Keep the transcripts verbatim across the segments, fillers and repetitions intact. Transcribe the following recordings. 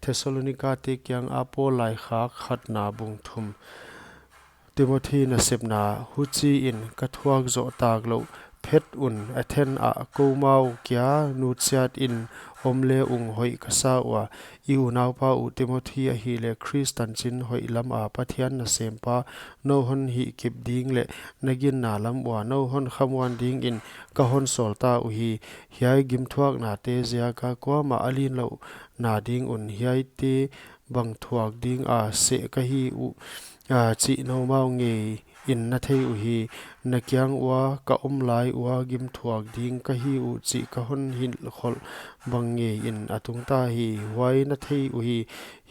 Thessalonika te kianga Paul laikhak khatna bung thum. Timothy nasepna. Huchiin ka thuak zoh tak louh phet un Athens ah koumau kia nutsiat in om le ung hoih ka sa ua. I unaupa uh Timothy ahihleh Khrist tanchin hoih lama Pathian nasempa nou hon hihkip ding leh na ginna lam ua nou hon khamuan dingin ka hon sawl ta uhi. Hiai gimthuaknate ziaka kuamah a linlouhna ding un hiaite bang thuak dinga seh ka hi uh, a, chih noumau ngeiin na thei uhi. Na kiang ua ka om lai ua gimthuak ding ka hi uh chih ka hon hilhkholh bang ngeiin a tungta hi. Huai na thei uhi.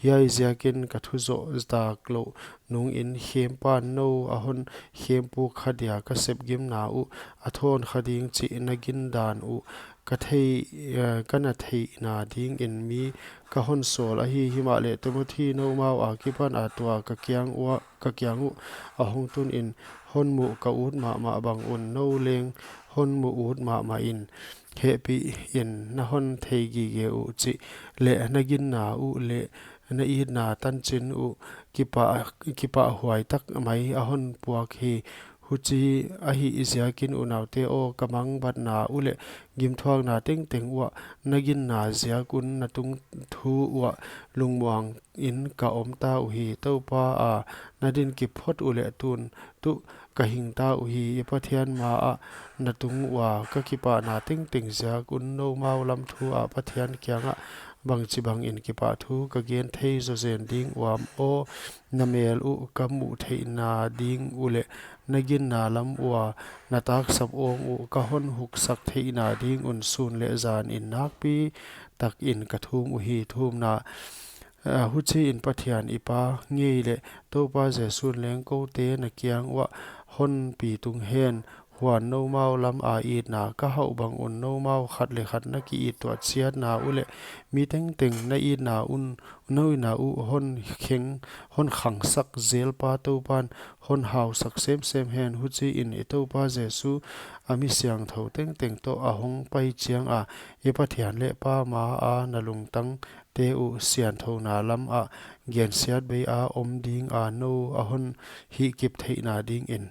Hiai ziakin ka thu zoh tak louh nungin khempan nou a hon khempuk kha dia ka sepgimna uh a thawn kha ding chih na gindan uh ka thei, eh, ka na theihna dingin mi ka hon sawl ahi. Himahleh Timothy noumau akipan a tua ka kiang ua, ka kiang uh a hong tunin hon muh ka ut mahmah bang un nou leng hon muh ut mahmahin hehpihin na hon thei gige uh chih leh na ginna uh leh na itna tanchin uh kipah, kipahhuai tak mai a hon puak hi. Huchi ahih ziakin unaute aw, ka mangbatna uh leh gimthuakna tengteng uah na ginna ziak un na tungthu uah lungmuangin ka om ta uhi. Toupa a, na din kiphot uleh tun tuh ka hing ta uhi. I Pathian maah na tung ua ka kipahna tengteng ziak un noumau lam thu ah Pathian kiangah bangchibangin kipahthu ka gen thei zawzen ding uam aw, na mel uh ka muh theihna ding uleh na ginna lam ua na taksap awng uh ka hon huksak theihna ding un sun leh zanin nakpi takin ka thum uhi. Thumna. A, huchiin Pathian i Pa ngei leh Toupa Jesu'n leng koute na kiang uah hon pi tung hen. Huan noumau lama itna ka hauh bang un noumau khat leh khat na ki-it tuah chiatna uh leh mi tengteng na itna un, na itna uh hon kheng, hon khangsak zelpa Toupan hon hausak semsem hen. Huchiin i Toupa Jesu a mi siangthou tengteng toh a hong pai chianga i Pathian leh Pa maa na lungtang te uh siangthouna lamah gensiatbei a om dinga nou a hon hihkip theihna dingin.